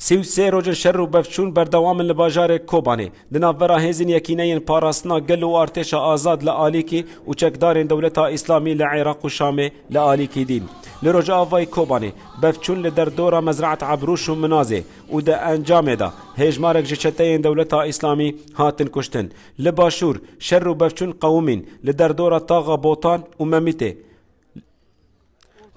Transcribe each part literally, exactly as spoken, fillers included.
Sî û sê rojên şer û bevçûn berdewam in li bajarê Kobanê. Di navbera hêzên yekîneyên parastina gel û artêşa azad li alîkî û çekdarên dewleta Îslamî li Iraq û Şamê li alîkî dîn. Li rojavayê Kobanê bevçûn li derdora Mezraet Ebrûş û Minazê û di encamê de hêjmarek ji çeteyên dewleta Îslamî hatin kuştin. Li başûr şer û bevçûn qewimîn li derdora taxa Botan û Memîtê.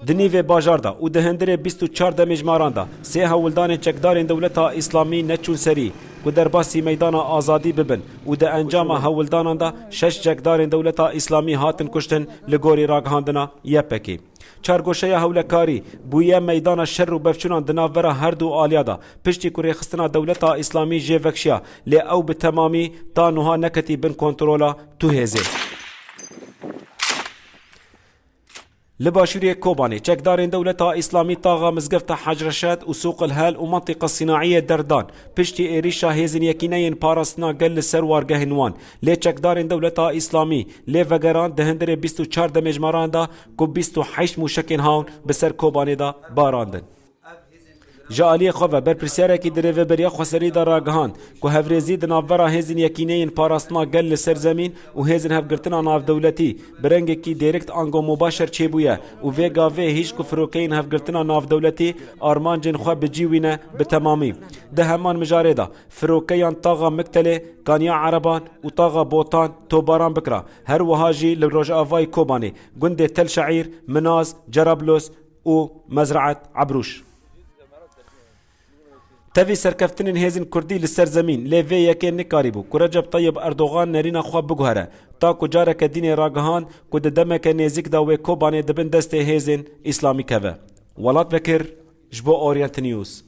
Di nîvê bajar de û di hundirê bîst û çar demêjmaran de sê hewldanên çekdarên dewleta Îslamî neçûn serî ku derbasî meydana azadî bibin û di encama hewldanan de şeş çekdarên dewleta Îslamî hatin kuştin, li gorî ragihandina Y P G. Çargoşeya hewlekarî bûye meydana şer û bevçûnan di navbera her du aliya de, piştî ku rêxistina dewleta Îslamî jê vekşiya, lê ew bi temamî ta nuha neketî bin kontrola tu hêzê. Li başûrê Kobanê, çekdarên dewleta Îslamî taxa Mizgefta Hec Reşed û Sûq el Hel û Mentiqa Sînaiyê derdan, piştî êrîşa hêzên yekîneyên parastina gel li ser wargehên wan. Lê çekdarên dewleta Îslamî lê vegeran di hundirê bîst û çar demêjmaran de ku bîst û heşt mûşekên hawn bi ser Kobanê de barandin. Ji aliyê xwe ve berpirsiyarekî di rêveberiya xweserî de ragihand ku hevrêzî di navbera hêzên yekîneyên parastina gel li ser zemîn û hêzên hevgirtina navdewletî bi rengekî dêrikt ango mubaşer çêbûye û vê gavê hîç ku firokeyên hevgirtina navdewletî armancên xwe bi cî wîne bi temamî. Di heman mijarê de firokeyan taxa Miktelê, Kaniya Ereban û taxa Botan topbaran bikira. Her wiha jî li rojavayê Kobanê gundê Tel Şeîr, Minaz, Cerablos û Mezraet Ebrûş. Tevî serkeftinên hêzên kurdî li ser zemîn, lê vê yekê nikarîbû ku Recep Tayyip Erdogan nerîna xwe biguhere, ta ku careke dînê ragihand ku di demeke nêzîk de wê Kobanê di bin destê hêzên îslamî keve. Welat Bekir, ji bo Orient News.